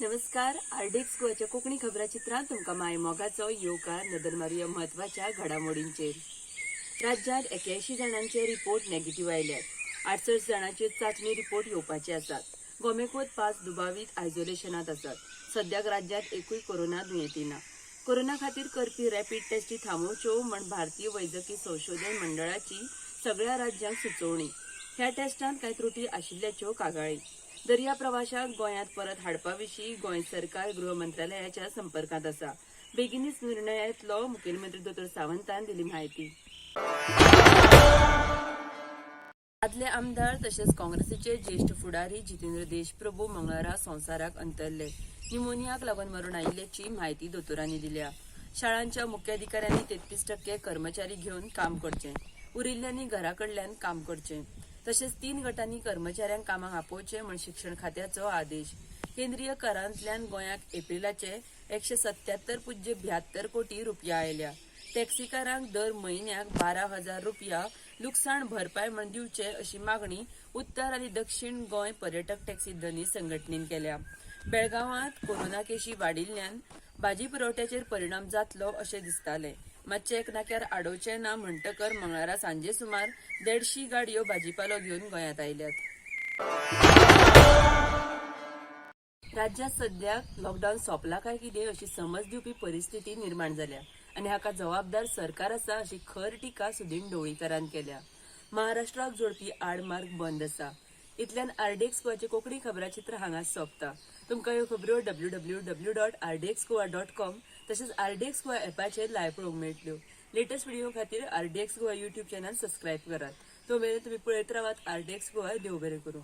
नमस्कार, आरडीएक्स गोवाच्या कोंकणी खबराचित्रांत तुमकां माय मोगाचो येवकार. नदर मारुया म्हत्वाच्या घडामोडींचेर. राज्यांत 81 जाणांचे रिपोर्ट नेगेटिव्ह आयल्यात. 68 जाणांचे चांचणी रिपोर्ट येवपाचे आसात. गोमेकोत 5 दुबावीत आयसोलेशनात आसात. सद्याक राज्यांत एकूय कोरोना दुयेंती ना. कोरोना खातीर करपी रॅपीड टेस्टी थांबोवच्यो म्हण भारतीय वैजकी संशोधन मंडळाची सगळ्या राज्यांक सुचोवणी. ह्या टेस्टांत कांय त्रुटी आशिल्ल्याच्यो कागाळी. दर्या प्रवाशांक गोंयांत परत हाडपा विशीं गोंय सरकार गृह मंत्रालयाच्या संपर्कांत आसा. बेगीनच निर्णय येतलो, मुखेलमंत्री दोतोर सावंतान दिली म्हायती. आदले आमदार तशेंच काँग्रेसीचे ज्येश्ठ फुडारी जितेंद्र देशप्रभू मंगळारा संवसाराक अंतरले. न्युमोनियाक लागून मरण आयिल्ल्याची म्हायती दोतोरांनी दिल्या. शाळांच्या मुख्याधिकाऱ्यांनी 33% कर्मचारी घेवन काम करचें, उरिल्ल्यांनी घरा कडल्यान काम करचें, तशेंच 3 गटांनी कर्मचाऱ्यांक कामाक आपोवचें म्हूण शिक्षण खात्याचो आदेश. केंद्रीय करांतल्यान गोंयाक एप्रिलाचे 177.72 कोटी रुपया आयल्या. टॅक्सीकारांक दर म्हयन्याक 12,000 रुपया लुकसाण भरपाय म्हूण दिवचे अशी मागणी उत्तर आनी दक्षिण गोंय पर्यटक टॅक्सी धनी संघटनेन केल्या. बेळगांवांत कोरोना केशी वाडिल्ल्यान भाजी पुरवठ्याचेर परिणाम जातलो अशें दिसतालें. मात चेक नाक्यार आडोवचे ना म्हणटकर मंगळारा सांजे सुमार 150 गाडयो भाजीपालो घेवन गोंयांत आयल्यात. राज्यांत सद्याक लॉकडावन सोंपला काय कितें अशी समज दिवपी परिस्थिती निर्माण जाल्या आनी हाका जबाबदार सरकार आसा अशी खर टिका सुदीन ढवळीकारान केल्या. महाराष्ट्राक जोडपी आडमार्ग बंद आसा. इतल्यान आरडीएक्स गोवाचे कोंकणी खबराचित्र हांगाच सोंपता. तुमकां ह्यो खबऱ्यो www.rdxgoa.com तशेंच आरडीएक्स गोवा एपाचेर लायव्ह पळोवंक मेळटल्यो. लेटस्ट व्हिडिओ खातीर RDX Goa YouTube channel subscribe करात. तो मेरेन तुमी पळयत रावात आरडीएक्स गोवा. देव बरें करूं.